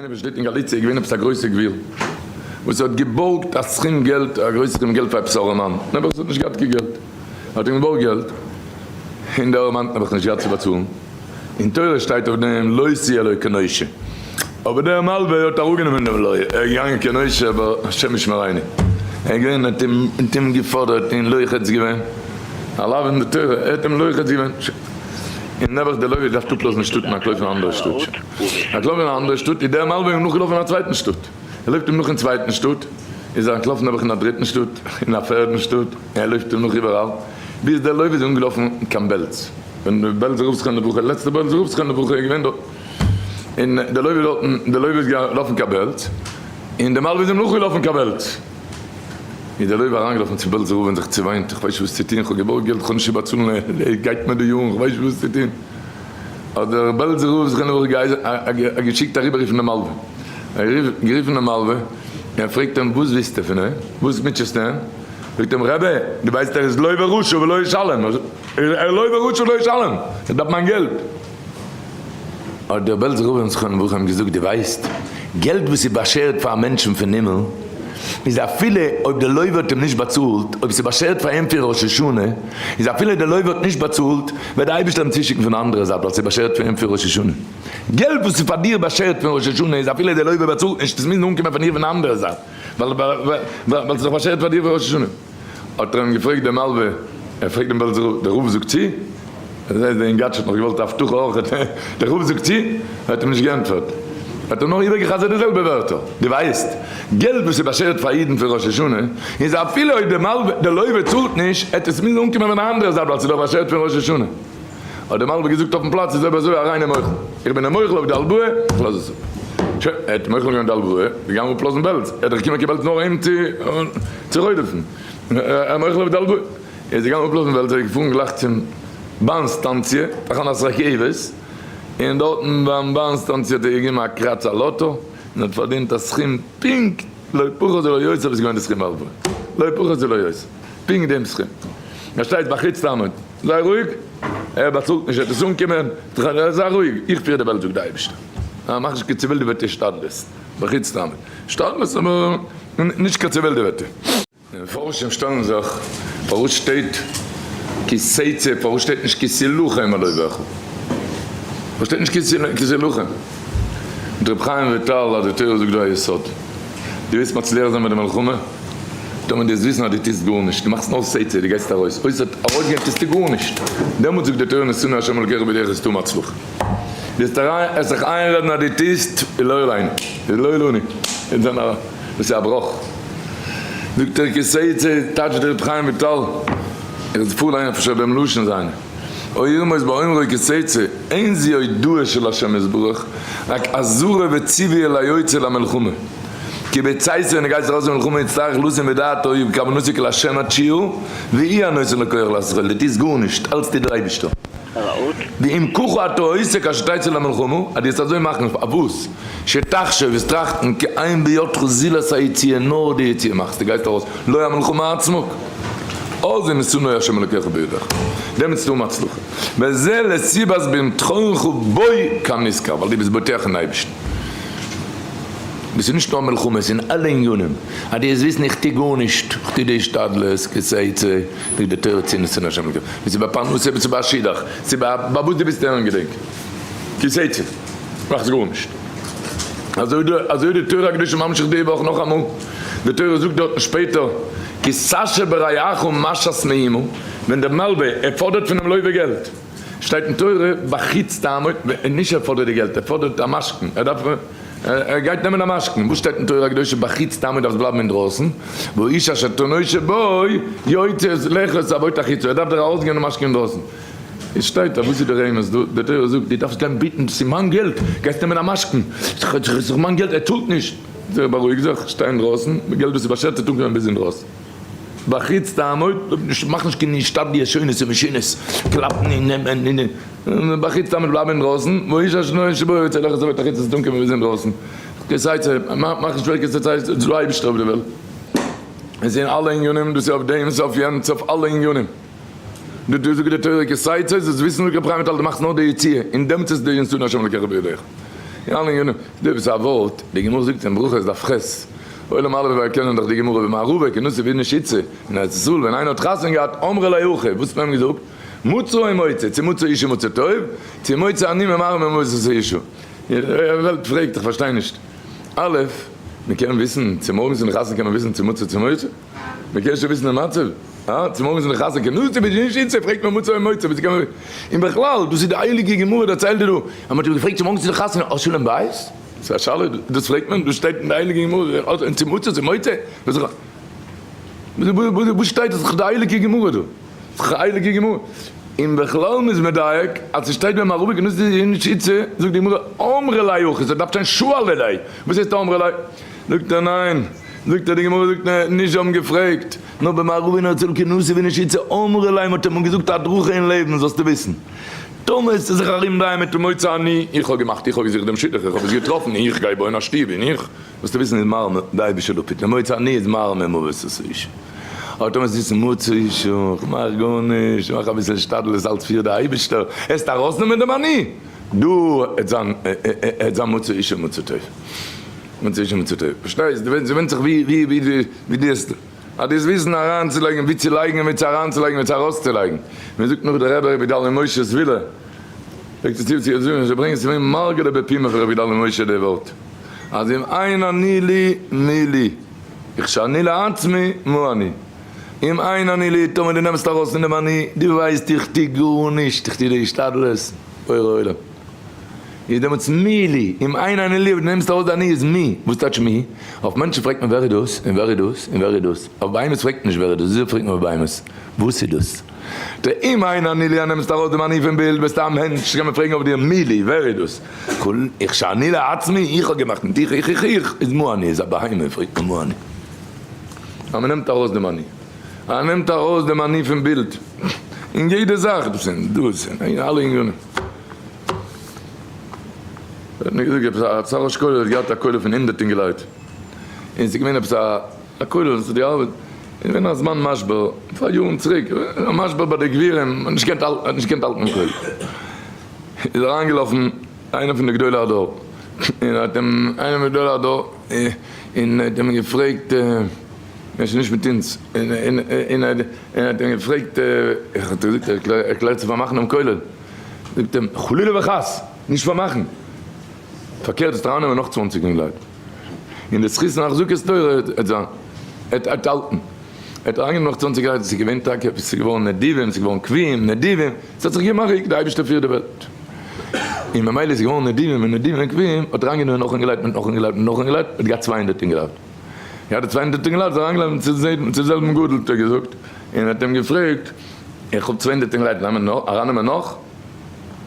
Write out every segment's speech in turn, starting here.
איינער וואס שטייט אין גאליציע איז געווען עפעס א גרויסע גביר וואס האט געבארגט א סכום געלט א גרויסע סכום געלט פאר עפעס א ארעמאן נעבעך וואס האט נישט געהאט קיין געלט האט אים געבארגט געלט און דער ארעמאן האט נעבעך נישט געהאט צו באצאלן אין תורה שטייט אויף דעם לא תהיה לו כנושה אבער דער מלווה האט אראפגענומען דעם לוה ער איז געגאנגען כנושה אבער השם ישמרינו ער איז געווען האט אים האט אים געפאדערט און לוחץ געווען א לאו אין די תורה ער האט אים לוחץ געווען און נעבעך דער לוה דארף אפלאזן די שטאט און אנטלויפן אין א אנדערע שטאט. אנטלאפן אין א אנדערע שטאט, איז דער מלווה אים נאכגעלאפן אין א צווייטן שטאט, ער לויפט אים נאך אין צווייטן שטאט, איז ער אנטלאפן נעבעך אין א דריטן שטאט, אין א פערדן שטאט, און ער לויפט אים נאך איבעראל, ביז דער לוה איז אנגעלאפן קיין בעלז, ווען דער בעלזער רב זכרונו לברכה, לעצטער בעלזער רב זכרונו לברכה איז געווען דארט, און דער לוה איז דארטן, דער לוה איז געלאפן קיין בעלז, און דער מלווה איז אים נאכגעלאפן קיין בעלז. איז דער לוה אריינגעלאפן צו בעלזער רב און זיך צעוויינט, איך ווייס נישט וואס צו טון, איך האב געבארגט געלט, איך האב נישט צו באצאלן, ער גייט מיר די יארן, איך ווייס נישט וואס צו טון. האט דער בעלזער רב זכרונו לברכה געשיקט אריבעררופן דעם מלווה. ער האט גערופן דעם מלווה און ער פרעגט אים, וואס ווילסטו פון אים? וואס מוטשעסטו אים? זאגט אים, רבי, דו ווייסט ער איז לוה רשע ולא ישלם, ער איז לוה רשע ולא ישלם, ער דארף מיין געלט. האט דער בעלזער רב זכרונו לברכה אים געזאגט, דו ווייסט, געלט וואס איז באשערט פאר א מענטשן פון הימל, איז אפילו אויב דער לוה האט אים נישט באצאלט, אויב ס'איז באשערט פאר אים פון ראש השנה, איז אפילו דער לוה האט נישט באצאלט, וועט דער אייבערשטער אים צושיקן פון די אנדערע זייט, ווייל ס'איז באשערט פאר אים פון ראש השנה. געלט וואס איז פאר דיר באשערט פון ראש השנה, איז אפילו דער לוה באצאלט נישט, עס מוז אנקומען פון דיר פון די אנדערע זייט, ווייל ס'איז דאך באשערט פאר דיר פון ראש השנה. האט ער אים געפרעגט דער מלווה, ער פרעגט דעם בעלזער רב, דער רב זאגט צו? זעסט דער אינגאטש האט נאך געוואלט א הבטחה אויך, דער רב זאגט צו? ער האט אים נישט געענטפערט, האט ער נאר איבערגעחזרט די זעלבע ווערטער, דו ווייסט, געלט וואס איז באשערט פאר אידן פון ראש השנה, איז אפילו אויב דער מלווה, דער לווה צאלט נישט, עט עס מוזן אנקומען פון א אנדערע זייט ווייל ס'איז דאך באשערט פון ראש השנה. האט דער מלווה געזאגט אויפן פלאץ, איז אויב אזוי הריני מוחל, איך בין אים מוחל אויף די הלוואה, איך לאז עס אפ. שוין, ער האט מוחל געווען די הלוואה, געגאנגען אפלאזן בעלז, ער איז דאך געקומען קיין בעלז נאר אים צו רודפ'ן, ער מוחל אויף די הלוואה. ער איז געגאנגען אפלאזן בעלז, ער איז געפארן גלייך צום באן סטאנציע, תחנת רכבת, און דארטן ביים באן סטאנציע האט ער געגעבן א קראץ א לאטא, און האט פארדינט א סכום פונקט לא פחות ולא יותר וואס איז געווען די סכום הלוואה, לא פחות ולא יותר, פונקט דעם סכום. ער שטייט בחוץ תעמוד. זיי רואיג, ער באצאלט נישט, וועט עס אנקומען, זיי רואיג, איך פיר די וועלט זאגט די אייבערשטער, מאך נישט קיין צעווילדעוועטע השתדלות, בחוץ תעמוד, השתדלות אבער נישט קיין צעווילדעוועטע. די מפרשים שטעלן זיך, פארוואס שטייט כי תצא, פארוואס שטייט נישט כי תלחם על אויביך? פארוואס שטייט נישט כי תלחם? מיט רבי חיים וויטאל אז די תורה זאגט דא א יסוד, דו ווילסט מצליח זיין מיט די מלחמה? טאמער דו וועסט וויסן אז דו טוסט גארנישט, דו מאכסט נאר תצא, דו גייסט ארויס, אויסער ארויסגיין טוסטו גארנישט, דעמאלטס זאגט די תורה נתנו ה' אלקיך בידך איז תאמר הצלחה. דו וועסט אריין עס זיך איינרעדן אז דו טוסט, איז לא עלינו, איז לא עלינו, איז דאן א, דאס איז א בראך. זאגט ער כי תצא, טייטשט דער רבי חיים וויטאל, איך וועל פארליינען אפשר דעם לשון זיינע. או ירמוז באומרו כי תצא, אין זו הודאה של השם יתברך, רק אזהרה וציווי אל היוצא למלחמה. כי בצאתו ווען ער גייט ארויס למלחמה יצטרך לשים בדעתו ובכוונתו כי להשם התשועה והוא הנותן לו כח לעשות חיל, דו טוסט גארנישט, אלץ טוט דער אייבישטער. ואם ככה אתה עושה כאשר תצא למלחמה, אז דו וועסט אזוי מאכן, פארוואס? שתחשוב, וועסט טראכטן, כי אין בידך זולת היציאה, נאר די יציאה מאכסטו, גייסט ארויס, לא המלחמה עצמה. אז ונתנו ה' אלוקיך בידך, דעמאלטס וועסטו האבן הצלחה. וזה לסיבת בטחונך בו כנזכר, ווייל דו ביסט בוטח אין אייבערשטן. דאס איז נישט נאר מלחמות, אין אלע ענינים. אז דו וועסט וויסן איך טו גארנישט, איך טו די השתדלות, כי תצא, זאגט די תורה צו ונתנו ה' אלוקיך, צו ביי פרנסה, צו ביי א שידוך, צו ביי וואס דו ביסט הערן געדענק, כי תצא. מאכסט גארנישט. אזוי די אזוי די תורה הקדושה ממשיך די וואך נאכאמאל, די תורה זאגט דארטן שפעטער כי תשה ברעך משאת מאומה, ווען דער מלווה ער פאדערט פונעם לווה געלט, שטייט אין תורה בחוץ תעמוד, נישט ער פאדערט די געלט, ער פאדערט א משכון, ער דארף ער גייט נעמען א משכון, וואס שטייט אין תורה הקדושה בחוץ תעמוד דארפסט בלייבן אינדרויסן, והאיש אשר תנושה בו יוצא לך את אבות החוצה, ער דארף דיר ארויסגעבן די משכון אינדרויסן. עס שטייט אז וואס איז די רמז דא? די תורה זאגט דו דארפסט גיין בעטן דאס איז מיין געלט, גייסט נעמען א משכון, ס'איז דאך מיין געלט ער צאלט נישט, זאג בארואיג זיך, שטיי אינדרויסן, די געלט וואס איז באשערט וועט אנקומען ביז אינדרויסן, בחוץ תעמוד, מאך נישט קיין השתדליות שונות ומשונות, קלאפן און נעמען און בחוץ תעמוד בלייב אינדרויסן, והאיש אשר נושא בו יוצא לך את אבות החוצה עס וועט אנקומען ביז אינדרויסן, כי תצא, מאך נישט שווער כי תצא, ס'איז דא אייבערשטער אויף די וועלט, עס זענען אלע ענינים, דאס איז אויף דעם, ס'איז אויף יענץ, אויף אלע ענינים. די תורה זאגט די תורה כי תצא זאלסט וויסן זאגט רבי חיים וויטאל דו מאכסט נאר די יציאה און דעמאלטס איז די ונתנו השם אלקיך בידך. אין אלע ענינים. ס'דא עפעס א ווארט, די גמרא זאגט אין ברכות דף ח', עולם אלע ווער קענען דאך די גמרא במערבא כנוסח ווי נישט איצה, אין ארץ ישראל ווען איינער האט חתונה געהאט אמרי ליה הכי, וואס האט מען אים געזאגט? מצא או מוצא, צו מצא אשה מצא טוב, צו מוצא אני ממהר ממות את האשה. די וועלט פרעגט איך פארשטיי נישט. א', מען קען וויסן, צומארגנס אין די חתונה קען מען וויסן צו מצא צו מוצא? מען קען שוין וויסן די מצב? אה? צומארגנס אין די חתונה קען נאר צו ביז נישט איצט פרעגט מען מצא או מוצא ווי קען מען און בכלל דאס איז די הייליגע גמרא דערציילט דיר דא אז מען האט אים געפרעגט צומארגנס אין די חתונה האסט שלום בית? ס'איז א שאלה דאס פרעגט מען? דאס שטייט אין די הייליגע גמרא און צו מצא צו מוצא? וואס שטייט דאס איז דאך די הייליגע גמרא דא. הייליגע גמרא, און בכלל מ'איז מדייק אז ס'שטייט ביים אראביק און דאס איז נישט איצה, זאגט די גמרא אמרי ליה הכי, ס'דארף שטיין שאלי ליה, וואס הייסט אמרי ליה? זאגט ער ניין, זאגט ער די גמרא זאגט נישט זיי האבן געפרעגט, נאר במערבא אין ארץ אלקינוסי ווי נישט איצה אמרי ליה, מ'האט אים געזאגט א הדרכה אין לעבן זאלסטו וויסן, טאמער וועסטו זיך ארום דרייען מיט מוצא אני, איך האב געמאכט איך האב געזוכט דעם שידוך איך האב עס געטראפן איך גיי בויען א שטוב און איך, זאלסטו וויסן איז מר מ, די אייבישטער לפיד, די מוצא אני איז מר מ מוות עשה איש. האט ער זיס מוצאי שעה, כ'מאך גארנישט, כ'מאך אביסל השתדלות אלץ פיר די אייבישטער, העסט ארויסנעמען דעם אני, דא העט זיין העט זיין מוצאי שעה מוצא טוב, מוצאי שעה מוצא טוב, פארשטייסט, ס'ווענדט זיך ווי ווי ווי די ווי די האסט, אז די האסט וויסן אריינצולייגן ווי צו לייגן און ווי צו אריינצולייגן ווי צו ארויסצולייגן, ווי זאגט נאך דער רבי רבי גדלי' משה זוויהלער, פלעגט עס צו צו זאגן, זיי ברענגען עס צו מרגלא בפימא פון רבי גדלי' משה די ווארט, אז אם אין אני לי מי לי. איך שאני לעצמי מה אני. אם אין אני לי, טאמער דו נעמסט ארויס פון דעם אני, דו ווייסט איך טו גארנישט, איך טו די השתדלות, בורא עולם. איז דעמאלטס מי לי, אם אין אני לי, אויב דו נעמסט ארויס די אני איז מי, וואס טייטש מי? אויף מענטשן פרעגט מען ווער איז דאס, און ווער איז דאס, און ווער איז דאס. אויף בהמות פרעגט מען נישט ווער איז דאס, וויאזוי פרעגט מען אויף בהמות? וואס איז דאס? די אם אין אני לי, אז נעמסט ארויס דעם אני פון בילד ביסטו א מענטש, קען מען פרעגן אויף דיר מי לי, ווער איז דאס? כל איך שאני לעצמי, איך האב געמאכט מיט איך, איך, איך, איך, איז מה אני, איז א בהמה, פרעגט מען מה אני. אז מען נעמט ארויס דעם אני, אז מען נעמט ארויס דעם אני פון בילד, אין יעדע זאך, דאס און דאס, און אין אלע ענינים. האט מיר געזאגט עפעס א שר ראש כולל האט געהאט א כולל פון הונדערט אינגעלייט, און ס'איז געווען עפעס א א כולל וואס האט געארבעט, איז געווען א זמן משבר, פאר יארן צוריק, א משבר ביי די גבירים, מ'האט נישט געקענט האלטן, מ'האט נישט געקענט האלטן דעם כולל. איז אריינגעלאפן איינער פון די גדולי הדור, און האט אים, איינער פון גדולי הדור, און האט אים געפרעגט, ער איז נישט מיט אונז, און האט אים געפרעגט, האט ער געזאגט, ער קלערט צו פארמאכן דעם כולל, זאגט אים, חלילה וחס, נישט פארמאכן, פארקערט זאלסט ארייננעמען נאך צוואנציג אינגעלייט, און די זכות פון החזקת תורה וועט זיין, ער וועט האלטן. ער האט אריינגענומען נאך צוואנציג לייט, עס איז געווען טאקע עפעס, עס איז געווארן נדיבים, עס איז געווארן קביעים, נדיבים, עס האט זיך געמאכט, די אייבערשטער פירט די וועלט, און ממילא איז געווארן נדיבים און נדיבים און קביעים, האט אריינגענומען נאך אינגעלייט מיט נאך אינגעלייט מיט נאך אינגעלייט, האט געהאט 200 אינגעלייט, געהאט די 200 אינגעלייט, איז אריינגעלאפן צו זעלבן גדול האט ער געזאגט, און האט אים געפרעגט, איך האב 200 אינגעלייט, ארייננעמען נאך?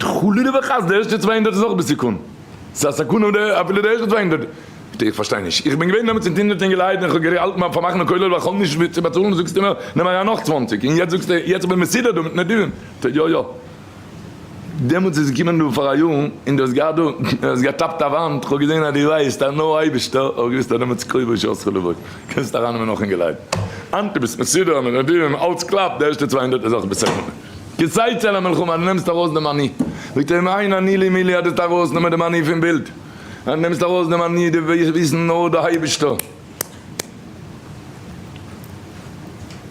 חלילה וחס, די ערשטע 200 איז אויך בסיכון. ס'איז א סכנה אדער אפילו די ערשטע 200? איך פארשטיי נישט, איך בין געווען דעמאלטס אין הונדערט אינגעלייט און איך האב געהאלטן ביים פארמאכן די כולל ווייל איך האב נישט ווי צו באצאלן, זאגסטו מיר נעם אריין נאך צוואנציג און יעצט זאגסטו יעצט איך בין מסודר דא מיט נדיבים, יא יא דעמאלטס איז געקומען דא פאר א יאר און דו האסט געהאט דא האסט געטאפט א וואנט, איך האב געזען אז דו ווייסט אז נאר אייבערשטער, האב איך געוואוסט אז דעמאלטס קרוב ישועתך לבוא, קענסט ארייננעמען נאך אינגעלייט, היינט דו ביסט מסודר מיט נדיבים אלץ קלאפט, די ערשטע 200 איז אויך בסכנה. כצאצא למלחמה, דו נעמסט ארויס דעם אני, זאגט ער אים אין אני לי מי לי, אז דו וועסט ארויסנעמען דעם אני פון בילד, אז דו נעמסט ארויס דעם אני, דו וועסט וויסן נאר דער אייבערשטער,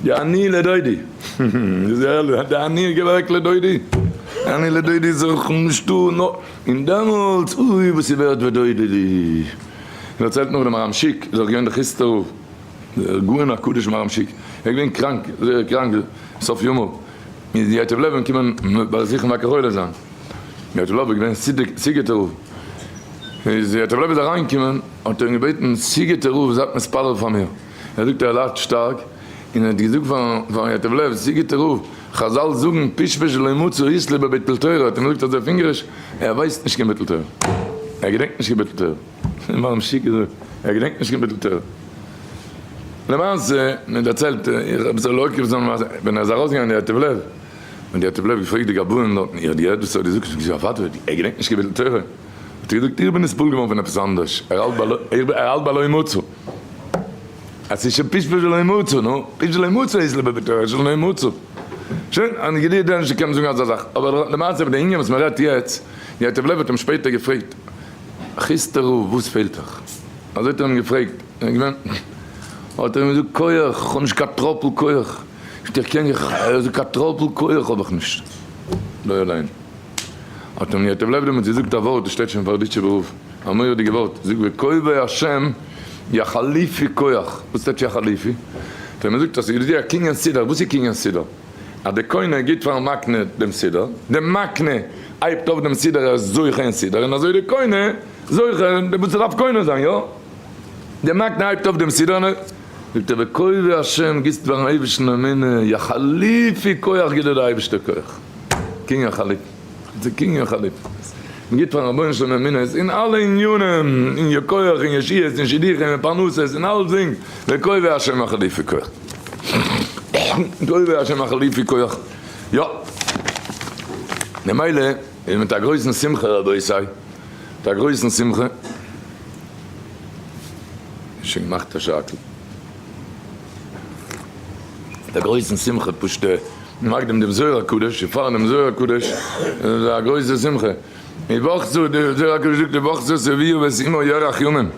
די אני לדודי, די אני געווערק לדודי, אני לדודי איז דאך נישטא נאר, און דעמאלטס, אוי וואס איז ווערט ודודי לי. דערציילט נאך דער מהר"ם שיק, איז דאך געווען דער חוסטער רב. דער גאון הקדוש מהר"ם שיק, ער איז געווען קראנק, זייער קראנק, סוף ימיו, איז די ייטב לב אים קומען באזוכן מבקר חולה זיין, די ייטב לב איז געווען סיגעטער רב, איז די ייטב לב איז אריין געקומען, האט ער אים געבעטן, סיגעטער רב זייט מתפלל פאר מיר, ער זאגט ער ליידט שטארק, און ער האט געזאגט פארן ייטב לב, סיגעטער רב, חז"ל זאגן פשפש ולא מצא אית ליה בביטול תורה, האט אים געזאגט אזוי אויף אונגעריש, ער ווייסט נישט קיין ביטול תורה, ער געדענקט נישט קיין ביטול תורה. מהר"ם שיק געזאגט ער געדענקט נישט קיין ביטול תורה. למעשה מען דערציילט איך האב זאל עוקב זיין למעשה ווען ער איז ארויסגעגאנגען די ייטב לב און די ייטב לב געפרעגט די גבאים דארטן איר האט געהערט וואס ער האט געזאגט זאגט זי אוודאי ער געדענקט נישט קיין ביטול תורה האט ער געזאגט איך בין נתפעל געווארן פון עפעס אנדערש ער האלט ביי לא מצא אז ס'איז שוין פשפש ולא מצא נו פשפש ולא מצא איז לביטול תורה שוין לא מצא שוין אני געדענק נישט קען מען זאגן אזא זאך אבער למעשה די ענין וואס מען רעדט יעצט די ייטב לב האט אים שפעטער געפרעגט. חוסטער רב, וואס פעלט דיך? אזוי האט ער אים געפרעגט, ער איז געווען, האט ער אים געזאגט, כח, איך האב נישט קיין טראפל כח, זאגט ער, איך קען דיך, ער זאגט, קיין טראפל כח האב איך נישט, לא עלינו. האט אים ייטב לב דעמאלטס געזאגט א ווארט, דאס שטייט שוין פאר דיטשובער רב, א מורא'דיגע ווארט, זאגט וקוה השם יחליפי כח, וואס טייטש יחליפי? האט ער אים געזאגט אז ס'איז דא א קנין סידור, וואס איז קנין סידור? אז דער קונה גיט פארן מקנה דעם סידור, דער מקנה הייבט אויף דעם סידור ער איז זוכה אין סידור, און אזוי דער קונה זוכה אין וואס ער דארף קונה זיין, יא? דער מקנה הייבט אויף דעם סידור און ער זאגט ער וקוה השם גיסט פארן אייבערשטן אמונה יחליפי כח גיט דיר דער אייבערשטער כח, קנין חליפי, זה קנין חליפי, מען גיט פארן רבונו של עולם אמונות אין אלע ענינים, אין כח, אין ישועות, אין שידוכים, אין פרנסות, אין אלסדינג, וקוה השם יחליפי כח. וקוה השם יחליפי כח. יא. ממילא איז מיט א גרויסן שמחה רבותי, מיט א גרויסן שמחה, שוין געמאכט א שאקל. מיט א גרויסן שמחה פשוט מקדים דעם זוהר הקדוש, און פארן דעם זוהר הקדוש איז א גרויסע שמחה. ובכתה, דער זוהר הקדוש זאגט ובכתה את אביה ואת אמה ירח ימים.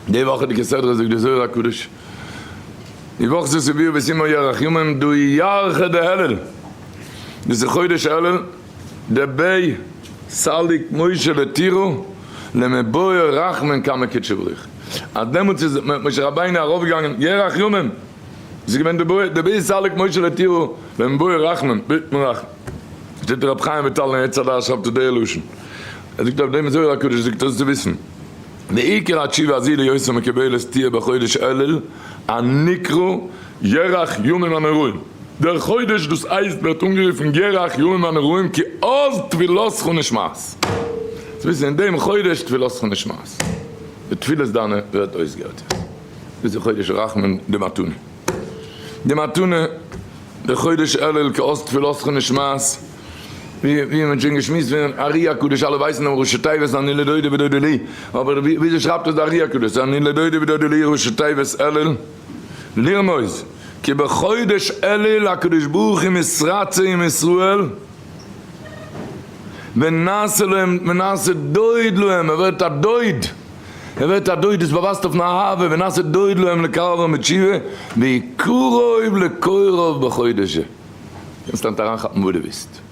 די וואכעדיגע סדרה זאגט דער זוהר הקדוש ובכתה את אביה ואת אמה ירח ימים דא ירחא דאלול, דאס איז חודש אלול, דביה סליק משה לטורא למבעי רחמין קמי קודשא בריך, אז דעמאלטס איז משה רבינו ארויפגעגאנגען ירח ימים, דאס איז געווען דביה סליק משה לטורא למבעי רחמין, בעט מען רחמים, שטייט רבי חיים וויטאל אין עץ הדעת שרייבט ער די לשון, ער זאגט אויף דעם זוהר הקדוש זאגט ער זאלסטו וויסן. ועיקר התשובה הזו להיות המקובלת תהיה בחודש אלול הנקרא ירח ימים הנוראים, דער חודש דאס הייסט ווערט אנגערופן ירח ימים הנוראים כי אז תפילתך נשמעת, צו וויסן אין דעם חודש תפילתך נשמעת, די תפילות דיינע ווערט אויסגעהערט, דאס איז חודש רחמים די מתנה, די מתנה די חודש אלול כי אז תפילתך נשמעת. ווי ווי מ'האט שוין געשמועסט פון ארי הקדוש, אלע ווייסן דעם ראשי תיבות אני לדודי ודודי לי, אבער וויאזוי שרייבט עס די ארי הקדוש, אני לדודי ודודי לי ראשי תיבות אלול, לרמוז כי בחודש אלול הקדוש ברוך הוא מתרצה עם ישראל ונעשה להם ונעשה דוד להם, ער ווערט א דוד, ער ווערט א דוד, דאס באווייזט אויפן אהבה, ונעשה דוד להם לקרבם בתשובה, והוא קרוב לקוראיו בחודש זה. קענסט היינט אריינכאפן וואו דו ווילסט.